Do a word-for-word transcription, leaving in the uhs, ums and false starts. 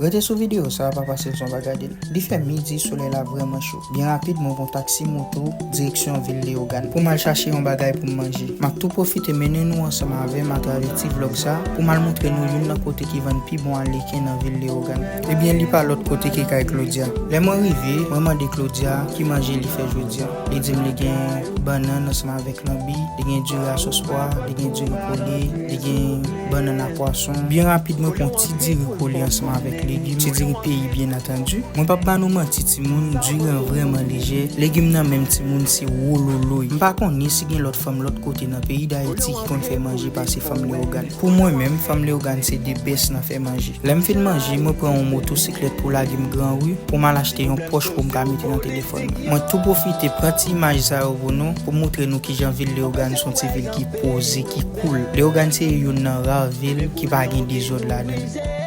Rete sou videyo sa a, pa pase l san w pa gade l. Li fè midi, solèy la vrèman cho. Byen rapid, mwen pran taksi moto, direksyon vil Leyogàn, pou m al chache yon bagay pou m manje. M ap tou pwofite mennen nou ansanm avè m atravè ti vlòg sa a, pou m al montre nou youn nan kote ki vann pi bon aleken nan vil Leyogàn. Ebyen, li pa lòt kote ke kay Claudia. Lè mwen rive, mwen mande Claudia ki manje li fè jodi a. Li di m li gen bannann ansanm avèk lanbi, li gen diri a sòs pwa, li gen diri kole, li gen bannann a pwason. Byen rapid, mwen pran ti diri kole ansanm avèk legim, ti diri peyi, byen antandi. Mwen p ap ba nou manti, timoun, diri an vrèman lejè. Legim nan menm, timoun, se wololoy. M pa konnen si gen lòt fanm lòt kote nan peyi Dayiti ki konn fè manje pase fanm Leyogàn. Pou mwen menm, fanm Leyogàn se the best nan fè manje. Lè m fin manje, mwen pran yon motosiklèt pou lage m Gran Ri pou m al achte yon pòch pou m ka mete nan telefòn mwen. Mwen tou pwofite pran ti imaj sa yo pou nou, pou m montre nou kijan vil Leyogàn se yon ti vil ki poze, ki cool. Leyogàn se youn nan ra vil ki pa gen dezòd ladan l.